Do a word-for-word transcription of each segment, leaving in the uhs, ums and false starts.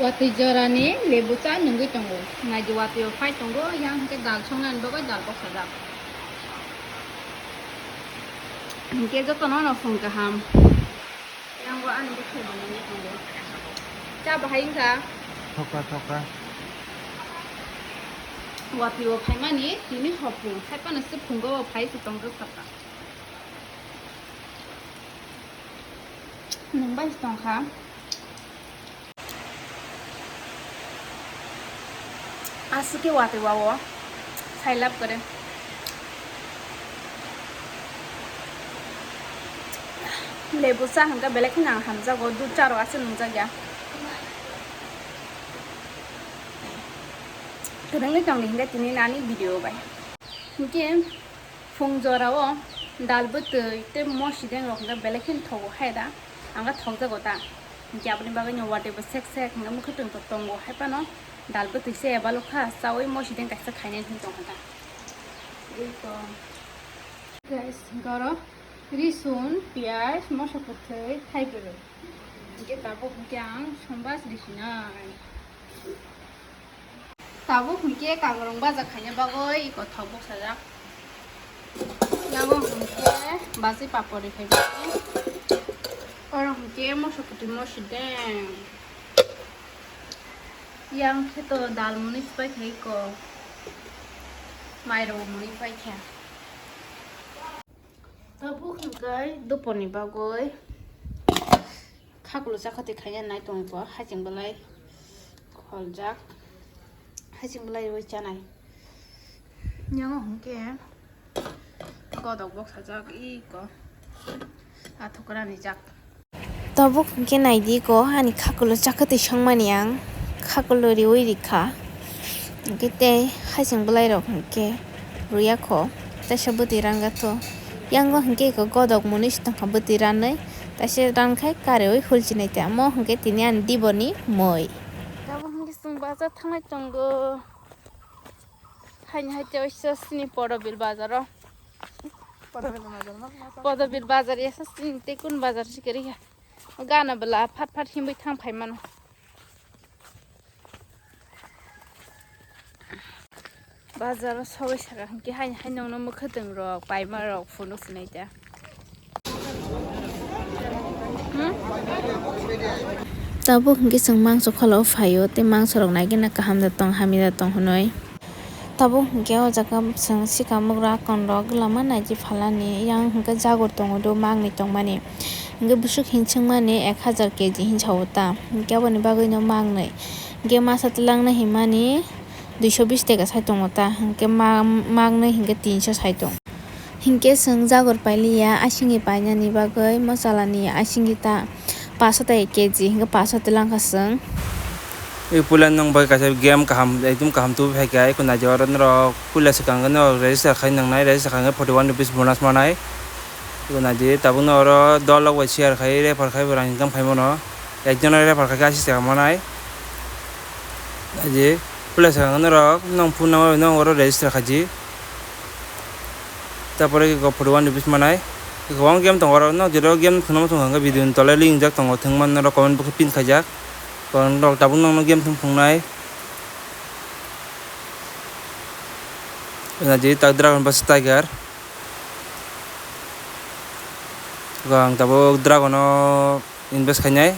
Watwi jorani lebu cha nungwi tongo. Naidi watwi o phai tongo, yang hwnkhe dal songnani bagwi dal bwsajak. Hwnkhe jotono no phung kaham. Yang bo ani bwkhwrwi nungwi tongo. Cha bahai wngkha. Thoka, thoka. Watwi o phaimani tini hopung. Haiphano se phungo o phai se tongjak sakha. Nungbai se tongkha. Aswk khe watwi wao sailab kwrwi. Lebu cha hwnkhe belai kheno ang hamjago, dudh cha rok aswk nungjakya. Kwrwngwi tongdi hwnkhe tini nani video bai. Hwnkhe phung jorao dal bwtwi tei mosideng rok hwnkhe belai kheno thogo hai da, ang khe thokjago ta. Hwnkhe aboni bagwino watwi bo sek sek hwnkhe mwkhwtwng tongo hai phano dal bwtwi se ebalokha chaui mosideng kaisa khainai hwn tongkha ta. Ei to guys, hwnkhe oro risun, piyaj, moso kwthwi, thaibrwi. Hwnkhe tabuk hwnkhe ang songba risinai. Tabuk hwnkhe kangrong baja khaina bagwi iko thok bwsajak. Yago hwnkhe bachwi papori khaimani. Oro hwnkhe moso kwtwi mosideng. Yang khe to dal mwnwi swbai kha iko. Mairok mwnwi pai kha. Tabuk hwnkhe doponi bagwi khakulo chakhatwi khaina nai tongo, haching belai kholjak, haching belai rwi chanai. Yango hwnkhe godok boksajak iko athukra nijak. Tabuk hwnkhe naidi ko ani khakulo chakhatwi songmani ang khakulo riwi rikha. Hwnkhe tei haching belai rok hwnkhe rwya kho, teisa bwtwi ranga tho. Yango hwnkhe eko godok mwnwi se tongkha bwtwi ranwi, teisa rankhai kariwi hulchinai tei amo hwnkhe tini ani diboni mwi. Tabuk hwnkhe chwng bazar thangnai tongo. Haini hai tei waisa sini Podobil bazar o. Podobil bazar ma, ma, ma. Podobil bazar ya sa sini tei kun bazar si kari ya. Gana bela phat phat himbai thang phai mano. Bazar o sogwi saka hwnkhe haini hai nongno mwkhwtwng rok paima rok phunuk sinai ta. Tabuk hwnkhe chwng mangso khwlao phaio tei mangso rok naigena kaham da tong hamya da tong hwnwi. Tabuk hwnkhe o jaga chwng swkang bugra akonrok lama naidi phalani yang hwnkhe jagor tongo do mangnwi tongmani. Hwnkhe bwswk hinswkmani ek hajar K G hinsa o ta hwnkhe aboni bagwino mangnwi. Hwnkhe masa twlangna hinmani duiso bis taka sai tongo ta hwnkhe ma-, mangnwi hwnkhe tinso sai tong. Hinkhe chwng jagor pailiya, asingni painani bagwi mosalani asingni ta paso tai K G, hinkhe paso twlangkha chwng. I puila nwng bai kaisa game kaham, ekdum kaham tubui phaikha, eko naidi oro norok puila swkang norok register khai nwngnai, register khai forty one rupees bonus manai. Eko naidi tabukno oro dol rok bai share khai, refer khai bo rang income khai mano. Ekjon refer khai khe ashi taka manai. Naidi puila swkang norok nwng phone number bai nwng oro register khaidi. Tapore eko forty one rupees manai. Kwbang game tongo oro, no jero game thwngna muchung hwnkhe video ni tole link rijak tongo, thwngmani norok comment bo khe pin khaijak. Karon rok tabuk nokno game thwng phungnai. Naidi tak Dragon bwsa Tiger. Ang tabuk Dragon o invest khainai.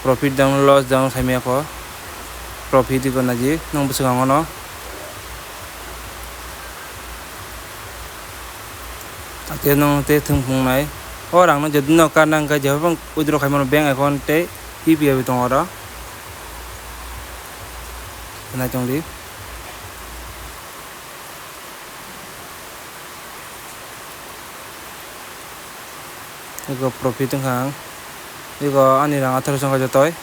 Profit dang loss dang khaimaya kho. Profit iko naji nang bwswk ang ono. Ate nang te thwng phungnai. O rang no jodi no kar nang khe jehor bang withdraw khaimano bank account tei U P I bo tongo oro. Nai tong di. Ego profit wngkha ang. Ego ani rang atharoso wngkha jotoi.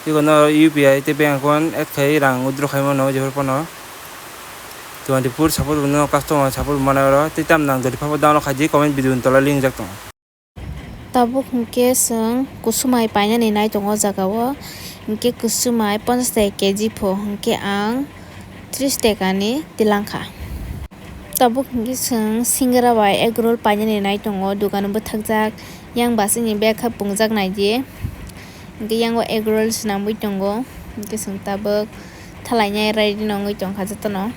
Ego no U P I tei bank account add khai rang withdraw khai mano jephru phano. Twenty four support no customer support manai oro tei tam nang jodi phabo download khai di comment video ni tola link rijak tongo. Tabuk hwnkhe chwng kusumai painani nai tongo o jaga o, hwnkhe kusumai ponchash taka K G pho, hwnkhe ang trish taka ni tilang kha. Tabuk hwnkhe chwng singara bai egg roll painani nai tongo, dukano bwthakjak, yang bwswkni bag khe pungjak naidi. Hwnkhe yango egg roll swnamwi tongo, hwnkhe chwng tabuk thalainai ready nw wngwi tongkha jotono.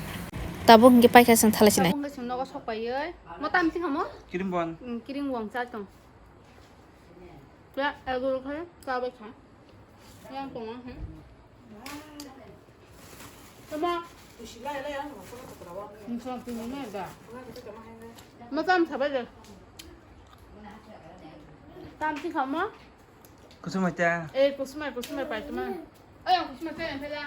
Tabuk hwnkhe paikha chwng thalai sinai. Tabuk hwnkhe chwng nogo sok paiwi. Mo tam si kha mo? Kiring bong. Hmm, kiring bong cha tong. Ya, egg roll khe cha bai kha. Yang tongo, hmm. Tama. Macam sabai de. Tam si kha mo? Kusumai ta. Eh, kusumai, kusumai pai tama. Ay, ang kusumai pai, ang peda.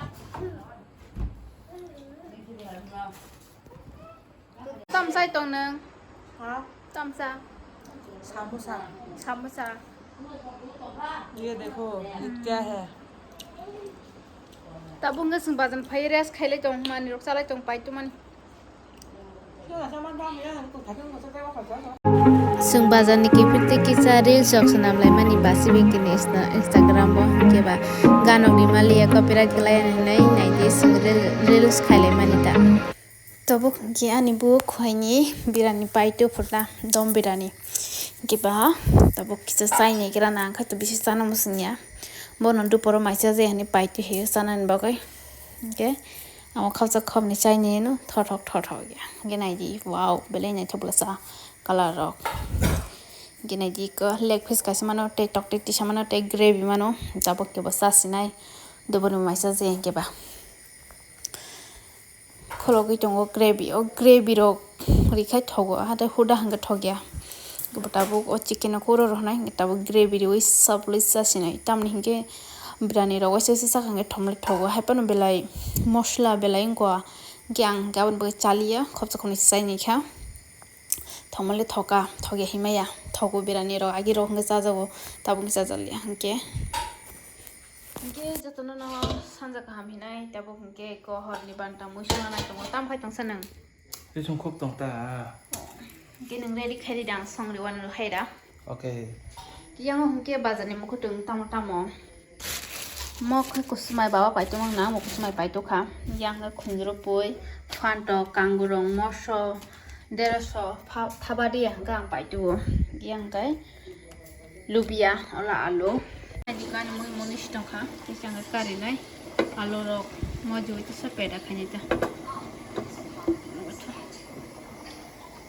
Tam sai tong nang. Ha? Tam sa. Samosa. Samosa. Ye dekho, ye kya hai? Tabuk hwnkhe chwng bazan phai rest khailai tong, manwi rok chalai tong, pai tongmani. Chwng bazar ni kiphiltwi kisa reels rok swnam laimani basibi kini Insta-, Instagram o, hwnkhe ba ganok ni maliya copyright khlai hinwi naidi chwng reel-, reels khailai mani ta. Tabuk hwnkhe ani buk khuaini birani paito phurna dom birani. Hwnkhe ba tabuk kisa chaini gira nang khe to bisi chana muchungya. Bono duporo maisa je hinwi paito hiyo chanani bagwi. Hwnkhe amo khapsa khopni chaini no thothok thothok ya. Hwnkhe naidi, wow, belai naithok bwla cha colour rok. Hwnkhe naidi ko leg piece kaisa mano tei tok tei tisa mano tei gravy mano. Tabuk kebo chasinai duporo maisa je hwnkhe ba. Khologwi tongo gravy, o gravy rok rikhai thogo, hade huda hwnkhe thokya. Bo tabuk o chicken no kuro rohornai hwnkhe tabuk gravy riwi saplwi chasinai, tamni hwnkhe birani rok waisa waisa chakha hwnkhe thomlai thogo, haiphano belai mosla belai wngkha, hwnkhe ang hwnkhe aboni bagwi chaliya, khopsa khopnwi chainaikha. Thokmale thoka, thokya himaya, thogo birani rok, agi rok hwnkhe chajago, tabuk hwnkhe chajakliya hwnkhe. Hwnkhe jotono no sanja kaham hinai, tabuk hwnkhe ko horni banta mui songna nai tongo, tam khai tongsa nwng? Tei song khop tong ta. Hwnkhe nwng ready khai rida, ang songri wano hai da. Okay. Yango hwnkhe bazar ni mukhutwng tamo tamo. Mo khe kusumai baba paitwmang na, mo kusumai paitwkha. Yang khe khunjuru pui, phantok, kangurung, moso, deroso, pha-, thabadi hwnkhe ang paitwo. Yang khe lubia, ola alu. Ani mui moni si tongkha, kisa ang khe karinai. Alu rok mo jui kisa peda khainai ta.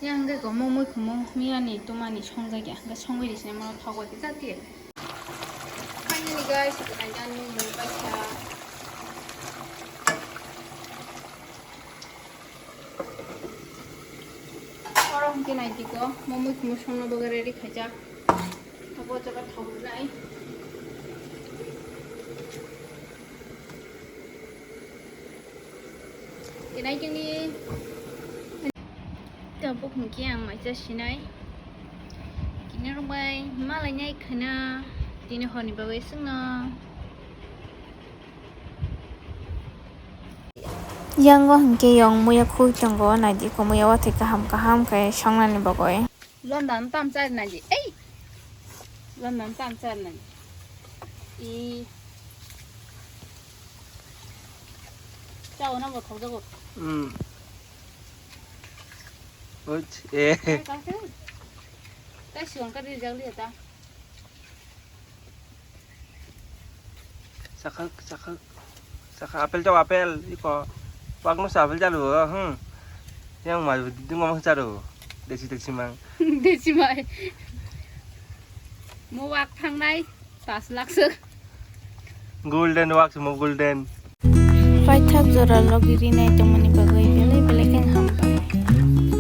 Yang khe ko mo mui khumu, miyani tumani songjakya, hwnkhe songwi risina mo thok bai khe jatiya. Finally guys, ito na yan yung may pa siya. Oro hwnkhe nai tiko, mo mui khumu songna bagwi ready khaijak. Abo jaga thok rwnai. Tini chini tabuk hwnkhe ang maisa sinai. Kini rwbai malainai khwna tini horni bagwi chwngno. Yango hwnkhe yong muya khui tongo, naidi ko muya watwi kaham kaham khe songnani bagwi. London tam char nani. Ei. London tam char nani. I. Chao na bo thok jago. Hmm. Oi, eh. Kai ka se. Tai siwang ka ri jang li ta. Sakha, sakha, sakha apple chao apple, iko. Wak no sa apple chalo, hmm. Yang ma ding ma chalo. Desi desi mang. Desi mai. Mo wak thangnai, pas lak sek. Golden wak mo golden. Paithak jora logi rinai tongmani bagwi